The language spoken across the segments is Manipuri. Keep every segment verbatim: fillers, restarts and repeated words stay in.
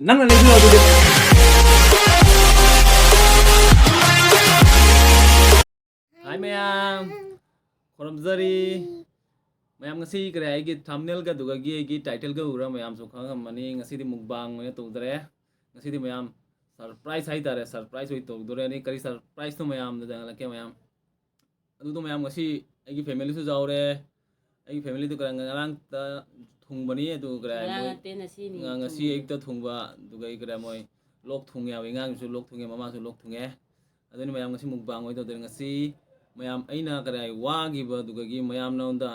ꯅꯪꯅ ꯂꯩꯕꯤꯔꯣ ꯑꯗꯨꯗꯤ꯫ ꯍꯥꯏ ꯃꯌꯥꯝ, ꯈꯨꯔꯨꯝꯖꯔꯤ꯫ ꯃꯌꯥꯝ ꯉꯁꯤ ꯀꯔꯤ ꯑꯩꯒꯤ thumbnail-ꯒ ꯑꯗꯨꯒꯒꯤ ꯑꯩꯒꯤ title-ꯒ ꯎꯔ ꯃꯌꯥꯝꯁꯨ ꯈꯪꯉꯝꯃꯅꯤ꯫ ꯉꯁꯤꯗꯤ mukbang ꯑꯣꯏꯅ ꯇꯧꯗ꯭ꯔꯦ꯫ ꯉꯁꯤꯗꯤ ꯃꯌꯥꯝ surprise ꯍꯥꯏꯇꯥꯔꯦ, surprise ꯑꯣꯏꯅ ꯇꯧꯗꯣꯔꯦ꯫ ꯑꯗꯩ ꯀꯔꯤ surprise-ꯅꯣ ꯃꯌꯥꯝꯗ ꯍꯪꯂꯛꯀꯦ ꯃꯌꯥꯝ꯫ ꯑꯗꯨꯗꯣ ꯃꯌꯥꯝ ꯉꯁꯤ ꯑꯩꯒꯤ family-ꯁꯨ ꯌꯥꯎꯔꯦ꯫ ꯑꯩꯒꯤ family-ꯗꯨ ꯀꯔꯤ ꯉꯔꯥꯡꯇ ꯊꯨꯡꯕꯅꯤ, ꯑꯗꯨ ꯀꯔꯤ ꯉꯔꯥꯡ ꯃꯣꯏ ꯅꯠꯇꯦ, ꯉꯁꯤꯅꯤ ꯉ-, ꯉꯁꯤ ꯊꯨꯡꯕ꯫ ꯑꯌꯨꯛꯇ ꯊꯨꯡꯕ, ꯑꯗꯨꯒ ꯑꯩ ꯀꯔꯤ ꯃꯣꯏ ꯂꯣꯛ ꯊꯨꯡꯉꯦ ꯍꯥꯏꯕ, ꯑꯉꯥꯡꯁꯨ ꯂꯣꯛ ꯊꯨꯡꯉꯦ, ꯃꯃꯥꯁꯨ ꯂꯣꯛ ꯊꯨꯡꯉꯦ꯫ ꯑꯗꯨꯅ ꯃꯌꯥꯝ ꯉꯁꯤ mukbang ꯑꯣꯏꯅ ꯇꯧꯗꯣꯏꯅꯦ꯫ ꯉꯁꯤ ꯃꯌꯥꯝ ꯑꯩꯅ ꯀꯔꯤ ꯋꯥꯈꯤꯕ ꯑꯗꯨꯒꯒꯤ ꯃꯌꯥꯝ ꯅꯉꯣꯟꯗ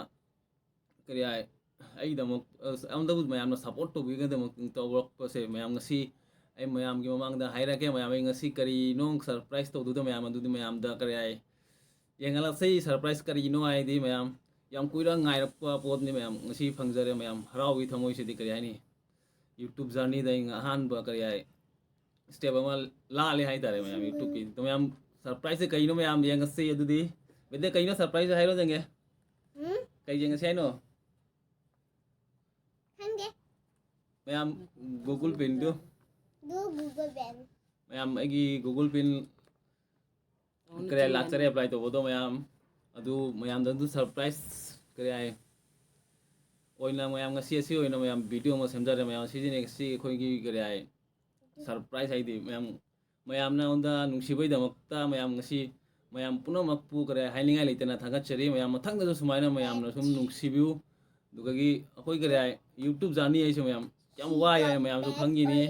ꯀꯔꯤ ꯍꯥꯏ, ꯑꯩꯒꯤꯗꯃꯛ, ꯑꯁ, ꯑꯃꯨꯛꯇꯕꯨ ꯃꯌꯥꯝꯅ support ꯇꯧꯕꯤꯒꯗꯃꯛ ꯇꯧꯔꯛꯄꯁꯦ ꯃꯌꯥꯝ ꯉꯁꯤ ꯑꯩ ꯃꯌꯥꯝꯒꯤ ꯃꯃꯥꯡꯗ ꯍꯥꯏꯔꯛꯀꯦ꯫ ꯃꯌꯥꯝ ꯑꯩ ꯉꯁꯤ ꯀꯔꯤꯅꯣ surprise ꯇꯧꯗꯣꯏꯗꯣ ꯃꯌꯥꯝ ꯑꯗꯨꯗꯤ ꯃꯌꯥꯝꯗ ꯀꯔꯤ ꯍꯥꯏ, ꯌꯦꯡꯍꯜꯂꯛꯁꯤ꯫ Surprise ꯀꯔꯤꯅꯣ ꯍꯥꯏꯗꯤ ꯃꯌꯥꯝ ꯌꯥꯝ ꯀꯨꯏꯔ ꯉꯥꯏꯔꯛꯄ ꯄꯣꯠꯅꯤ꯫ ꯃꯌꯥꯝ ꯉꯁꯤ ꯐꯪꯖꯔꯦ꯫ ꯃꯌꯥꯝ ꯍꯔꯥꯎꯕꯒꯤ ꯊꯃꯣꯏꯁꯤꯗꯤ ꯀꯔꯤ ꯍꯥꯏꯅꯤ, YouTube journey-ꯗ ꯑꯩ ꯑꯍꯥꯟꯕ ꯀꯔꯤ ꯍꯥꯏ step ꯑꯃ ꯂꯥꯜꯂꯦ ꯍꯥꯏꯇꯥꯔꯦ ꯃꯌꯥꯝ YouTube-ꯀꯤ꯫ ꯑꯗꯣ ꯃꯌꯥꯝ surprise-ꯁꯦ ꯀꯩꯅꯣ ꯃꯌꯥꯝ ꯌꯦꯡꯉꯁꯤ꯫ ꯑꯗꯨꯗꯤ ꯕꯦꯇꯦ ꯀꯩꯅꯣ surprise ꯍꯥꯏꯔꯣ ꯌꯦꯡꯒꯦ꯫ ꯎꯝ? ꯀꯩ ꯌꯦꯡꯉꯁꯤ ꯍꯥꯏꯅꯣ? ꯈꯪꯗꯦ꯫ ꯃꯌꯥꯝ Google Pin-ꯗꯨ꯫ ꯑꯗꯨ Google Pin꯫ ꯃꯌꯥꯝ ꯑꯩꯒꯤ Google Pin ꯑꯃꯨꯛ ꯀꯔꯤ ꯍꯥꯏ, ꯆꯤꯡꯒꯅꯤ꯫ ꯂꯥꯛꯆꯔꯦ, apply ꯇꯧꯕꯗꯣ ꯃꯌꯥꯝ꯫ ꯑꯗꯨ ꯃꯌꯥꯝꯗ ꯑꯗꯨ surprise ꯀꯔꯤ ꯍꯥꯏ ꯑꯣꯏꯅ ꯃꯌꯥꯝ ꯉꯁꯤ ꯑꯁꯤ ꯑꯣꯏꯅ ꯃꯌꯥꯝ video ꯑꯃ ꯁꯦꯝꯖꯔꯦ꯫ ꯃꯌꯥꯝ ꯁꯤꯁꯤꯅꯦ ꯉꯁꯤ ꯑꯩꯈꯣꯏꯒꯤ ꯀꯔꯤ ꯍꯥꯏ surprise ꯍꯥꯏꯗꯤ ꯃꯌꯥꯝ, ꯃꯌꯥꯝꯅ ꯑꯩꯉꯣꯟꯗ ꯅꯨꯡꯁꯤꯕꯩꯗꯃꯛꯇ ꯃꯌꯥꯝ ꯉꯁꯤ ꯃꯌꯥꯝ ꯄꯨꯝꯅꯃꯛꯄꯨ ꯀꯔꯤ ꯍꯥꯏꯅꯤꯡꯉꯥꯏ ꯂꯩꯇꯅ ꯊꯥꯒꯠꯆꯔꯤ꯫ ꯃꯌꯥꯝ ꯃꯊꯪꯗꯁꯨ ꯁꯨꯃꯥꯏꯅ ꯃꯌꯥꯝꯅ ꯁꯨꯝ ꯅꯨꯡꯁꯤꯕꯤꯌꯨ꯫ ꯑꯗꯨꯗꯒꯤ ꯑꯩꯈꯣꯏ ꯀꯔꯤ ꯍꯥꯏ YouTube journey ꯍꯥꯏꯁꯦ ꯃꯌꯥꯝ ꯌꯥꯝ ꯋꯥꯏ ꯍꯥꯏ ꯃꯌꯥꯝꯁꯨ ꯈꯪꯉꯤꯅꯤ꯫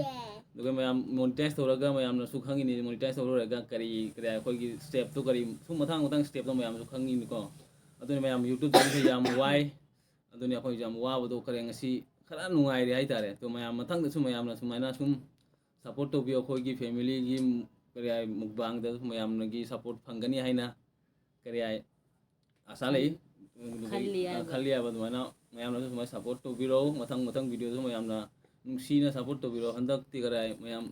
ꯑꯗꯨꯒ ꯃꯌꯥꯝ monetize ꯇꯧꯔꯒ ꯃꯌꯥꯝꯅꯁꯨ ꯈꯪꯉꯤꯅꯤ, monetize ꯇꯧꯔꯨꯔꯒ ꯀꯔꯤ ꯀꯔꯤ ꯑꯩꯈꯣꯏꯒꯤ step-ꯇꯣ ꯀꯔꯤ ꯁꯨꯝ ꯃꯊꯪ ꯃꯊꯪ step-ꯇꯣ ꯃꯌꯥꯝꯁꯨ ꯈꯪꯉꯤꯅꯤꯀꯣ꯫ ꯑꯗꯨꯅ ꯃꯌꯥꯝ YouTube journey-ꯁꯦ ꯌꯥꯝ ꯋꯥꯏ꯫ ꯑꯗꯨꯅ ꯑꯩꯈꯣꯏꯁꯨ ꯌꯥꯝ ꯋꯥꯕꯗꯣ ꯈꯔ ꯉꯁꯤ ꯈꯔ ꯅꯨꯡꯉꯥꯏꯔꯦ ꯍꯥꯏꯇꯥꯔꯦ꯫ ꯑꯗꯣ ꯃꯌꯥꯝ ꯃꯊꯪꯗꯁꯨ ꯃꯌꯥꯝꯅ ꯁꯨꯃꯥꯏꯅ ꯁꯨꯝ support ꯇꯧꯕꯤꯌꯨ꯫ ꯑꯩꯈꯣꯏꯒꯤ family-ꯒꯤ ꯀꯔꯤ ꯍꯥꯏ mukbang-ꯗ ꯃꯌꯥꯝꯅꯒꯤ support ꯐꯪꯒꯅꯤ ꯍꯥꯏꯅ ꯀꯔꯤ ꯍꯥꯏ ꯑꯁꯥ ꯂꯩ꯫ ꯈꯜꯂꯤ ꯍꯥꯏꯕ꯫ ꯈꯜꯂꯤ ꯍꯥꯏꯕ꯫ ꯑꯗꯨꯃꯥꯏꯅ ꯃꯌꯥꯝꯅꯁꯨ ꯁꯨꯃꯥꯏꯅ support ꯇꯧꯕꯤꯔꯛꯎ꯫ ꯃꯊꯪ ꯃꯊꯪ video-ꯁꯨ ꯃꯌꯥꯝꯅ ꯅꯨꯡꯁꯤꯅ support ꯇꯧꯕꯤꯔꯛꯎ꯫ ꯍꯟꯗꯛꯇꯤ ꯀꯔꯤ ꯍꯥꯏ ꯃꯌꯥꯝ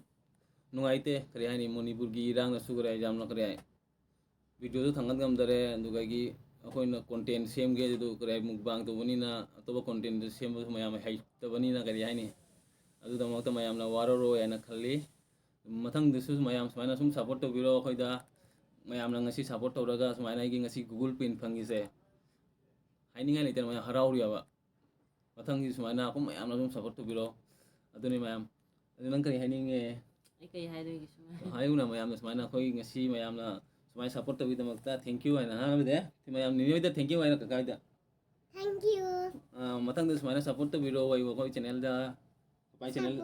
ꯅꯨꯡꯉꯥꯏꯇꯦ꯫ ꯀꯔꯤ ꯍꯥꯏꯅꯤ, ꯃꯅꯤꯄꯨꯔꯒꯤ ꯏꯔꯥꯡꯅꯁꯨ ꯀꯔꯤ ꯍꯥꯏ ꯌꯥꯝꯅ ꯀꯔꯤ ꯍꯥꯏ video-ꯁꯨ ꯊꯥꯡꯒꯠ ꯉꯝꯗꯔꯦ꯫ ꯑꯗꯨꯗꯒꯤ ꯑꯩꯈꯣꯏꯅ content ꯁꯦꯝꯒꯦ ꯑꯗꯨ ꯀꯔꯤ ꯍꯥꯏ mukbang ꯇꯧꯕꯅꯤꯅ ꯑꯇꯣꯞꯄ content ꯁꯦꯝꯕꯁꯨ ꯃꯌꯥꯝ ꯍꯩꯇꯕꯅꯤꯅ ꯀꯔꯤ ꯍꯥꯏꯅꯤ ꯑꯗꯨꯗꯃꯛꯇ ꯃꯌꯥꯝꯅ ꯋꯥꯔꯧꯔꯣꯏ ꯍꯥꯏꯅ ꯈꯜꯂꯤ꯫ ꯃꯊꯪꯗꯁꯨ ꯃꯌꯥꯝ ꯁꯨꯃꯥꯏꯅ ꯁꯨꯝ ꯁꯞꯄꯣꯔꯠ ꯇꯧꯕꯤꯔꯣ ꯑꯩꯈꯣꯏꯗ꯫ ꯃꯌꯥꯝꯅ ꯉꯁꯤ ꯁꯞꯄꯣꯔꯠ ꯇꯧꯔꯒ ꯁꯨꯃꯥꯏꯅ ꯑꯩꯒꯤ ꯉꯁꯤ Google Pen ꯐꯪꯉꯤꯁꯦ꯫ ꯍꯥꯏꯅꯤꯡꯉꯥꯏ ꯂꯩꯇꯅ ꯃꯌꯥꯝ ꯍꯔꯥꯎꯔꯤꯑꯕ꯫ ꯃꯊꯪꯒꯤ ꯁꯨꯃꯥꯏꯅ ꯑꯩꯈꯣꯏ ꯃꯌꯥꯝꯅ ꯑꯗꯨꯝ ꯁꯞꯄꯣꯔꯠ ꯇꯧꯕꯤꯔꯣ꯫ ꯑꯗꯨꯅꯤ ꯃꯌꯥꯝ꯫ ꯑꯗꯨ ꯅꯪ ꯀꯔꯤ ꯍꯥꯏꯅꯤꯡꯉꯦ? ꯑꯩ ꯀꯩ ꯍꯥꯏꯗꯣꯏꯒꯦ ꯁꯨꯃꯥꯏꯅ? ꯍꯥꯏꯌꯨꯅ ꯃꯌꯥꯝꯅ ꯁꯨꯃꯥꯏꯅ ꯑꯩꯈꯣꯏ ꯉꯁꯤ ꯃꯌꯥꯝꯅ ꯁꯨꯃꯥꯏꯅ ꯁꯞꯄꯣꯔꯠ ꯇꯧꯕꯤꯗꯃꯛꯇ thank you ꯍꯥꯏꯅ ꯍꯥꯏꯕꯗꯤ ꯃꯌꯥꯝ ꯅꯤꯅꯦ ꯍꯣꯏꯗ thank you ꯍꯥꯏꯅ ꯀꯀꯥ ꯍꯣꯏꯗ꯫ Thank you. ꯑꯥ, ꯃꯊꯪꯗ ꯁꯨꯃꯥꯏꯅ ꯁꯞꯄꯣꯔꯠ ꯇꯧꯕꯤꯔꯣ ꯑꯩꯕꯨ ꯑꯩꯈꯣꯏ ꯆꯦꯅꯦꯜꯗ꯫ ꯄꯄꯥꯏ ꯆꯦꯅꯦꯜ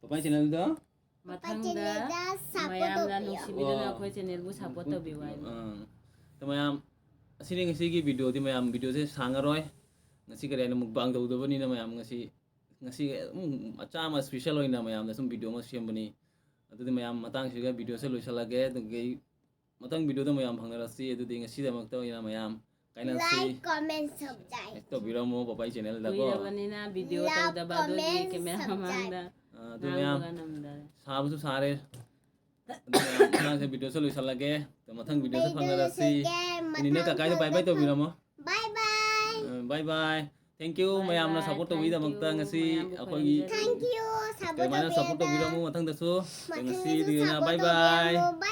ꯄꯄꯥꯏ ꯆꯦꯅꯦꯜꯗ꯫ ꯃꯊꯪꯗ ꯆꯦꯅꯦꯜꯗ ꯁꯞꯄꯣꯔꯠ ꯃꯌꯥꯝꯅ ꯇꯧꯕꯤꯌꯣ꯫ ꯅꯨꯡꯁꯤꯕꯤꯗꯨꯅ ꯑꯣ꯫ ꯑꯩꯈꯣꯏ ꯆꯦꯅꯦꯜꯕꯨ ꯁꯞꯄꯣꯔꯠ ꯇꯧꯕꯤꯌꯨ ꯍꯥꯏꯕ꯫ ꯑꯥ꯫ ꯑꯗꯣ ꯃꯌꯥꯝ ꯑꯁꯤꯅꯤ ꯉꯁꯤꯒꯤ ꯚꯤꯗꯤꯑꯣꯗꯤ ꯃꯌꯥꯝ ꯚꯤꯗꯤꯑꯣꯁꯦ ꯁꯥꯡꯉꯔꯣꯏ꯫ ꯉꯁꯤ ꯀꯔꯤ ꯍꯥꯏꯅ ꯃꯨꯛꯕꯥꯡ ꯇꯧꯗꯕꯅꯤꯅ ꯃꯌꯥꯝ ꯉꯁꯤ ꯉꯁꯤ ꯑꯗꯨꯝ ꯃꯆꯥ ꯑꯃ ꯏꯁꯄꯤꯁꯦꯜ ꯑꯣꯏꯅ ꯃꯌꯥꯝꯗ ꯁꯨꯝ ꯚꯤꯗꯤꯑꯣ ꯑꯃ ꯁꯦꯝꯕꯅꯤ꯫ ꯑꯗꯨꯗꯤ ꯃꯌꯥꯝ ꯃꯇꯥꯡꯁꯤꯒ ꯚꯤꯗꯤꯑꯣꯁꯦ ꯂꯣꯏꯁꯤꯜꯂꯒꯦ꯫ ꯑꯗꯨꯒꯤ ꯃꯊꯪ ꯚꯤꯗꯤꯑꯣꯗ ꯃꯌꯥꯝ ꯐꯪꯅꯔꯁꯤ꯫ ꯑꯗꯨꯗꯤ ꯉꯁꯤꯗꯃꯛꯇ ꯑꯣꯏꯅ ꯃꯌꯥꯝ ꯀꯥꯏꯅꯁꯤ꯫ Like, comment, subscribe. ꯇꯧꯕꯤꯔꯝꯃꯣ ꯄꯄꯥꯏ ꯆꯦꯅꯦꯜꯗꯀꯣ꯫ ꯀꯨꯏꯔꯕꯅꯤꯅ ꯚꯤꯗꯤꯑꯣ Love, ꯇꯧꯗꯕ ꯑꯗꯨꯒꯤ comment, ꯀꯦꯃꯦꯔꯥ subscribe. ꯃꯃꯥꯡꯗ ꯑꯥ, ꯑꯗꯨ ꯃꯌꯥꯝ ꯉꯥꯡꯕꯒ ꯅꯝꯗꯔꯦ꯫ ꯁꯥꯕꯁꯨ ꯁꯥꯔꯦ꯫ ꯑꯗꯨ ꯃꯌꯥꯝ ꯃꯇꯥꯡꯁꯦ ꯚꯤꯗꯤꯑꯣꯁꯦ ꯂꯣꯏꯁꯤꯜꯂꯒꯦ꯫ ꯑꯗꯣ ꯃꯊꯪ ꯚꯤꯗꯤꯑꯣꯁꯦ ꯐꯪꯅꯔꯁꯤ꯫ ꯚꯤꯗꯤꯑꯣꯁꯦ ꯅꯤꯅꯦ ꯀꯀꯥꯏꯗ ꯕꯥꯏ ꯕꯥꯏ ꯇꯧꯕꯤꯔꯝꯃꯣ꯫ Bye bye. Bye bye. Thank you ꯃꯌꯥꯝꯅ ꯁꯞꯄꯣꯔꯠ ꯇꯧꯕꯤꯗꯃꯛꯇ ꯉꯁꯤ ꯑꯩꯈꯣꯏꯒꯤ Thank you. Support ꯑꯗꯨꯃꯥꯏꯅ ꯁꯞꯄꯣꯔꯠ ꯇꯧꯕꯤꯔꯝꯃꯨ꯫ ꯃꯊꯪꯗꯁꯨ ꯉꯁꯤꯗꯤ ꯕꯥꯏ ꯕꯥꯏ꯫ Bye.